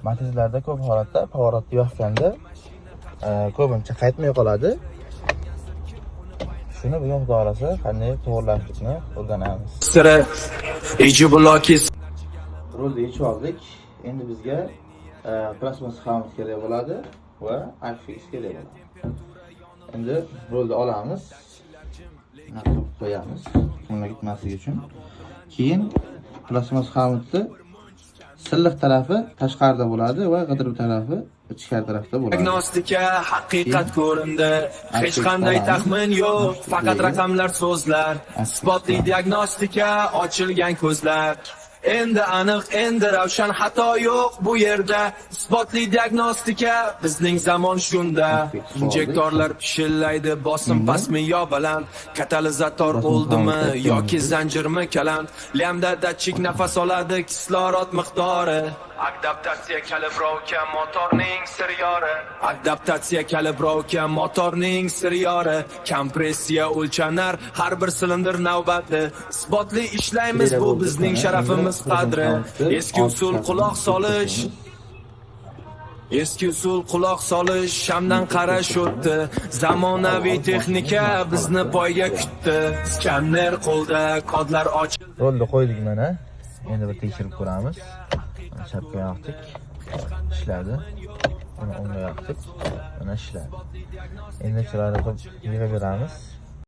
Matizlarda ko'p holatda поворот ni yoqganda ko'pincha qaytmay qoladi. Shuni bugun, xudo xohlasa, qanday to'g'irlashni o'rganamiz. Siri Ijibulokis. Rulni yechib oldik. Endi bizga plastmas xomut kerak bo'ladi va Akfix kerak bo'ladi. Endi rulni olamiz. Bunaqa qilib qo'yamiz, unga gitmasligi uchun. Keyin plastmas xomutni silliq tarafi tashqarida bo'ladi va g'idir tarafi ichkari tarafda bo'ladi. Diagnostika, haqiqat ko'rindi. Hech qanday taxmin yo'q, faqat raqamlar, so'zlar. Isbotli diagnostika, ochilgan ko'zlar. Endi aniq, endi ravshan, xato yo'q bu yerda. Isbotli diagnostika, bizning zamon shunda. Injektorlar pishillaydi, bosim pastmi yo baland? Katalizator o'ldimi yoki zanjirmi kaland? Lyamda datchik nafas oladi, kislorod miqdori. Adaptatsiya, калибровка, motorning sir yori. Adaptatsiya, калибровка, motorning sir yori. Kompressiya o'lchanar, har bir silindr navbati. Isbotli ishlaymiz, bu bizning sharafimiz, qadri. Eski usul quloq solish, eski usul quloq solish, shamdan qarash o'tdi. Zamonaviy texnika bizni poyga kutdi. Skaner qo'lda, kodlar och. Rulni qo'ydik mana. Endi bir tekshirib ko'ramiz. Mana, chapga yoqdik. Ishladi. Mana, o'ngga yoqdik. Mana, ishladi. Endi chiroyli qilib yig'ib beramiz.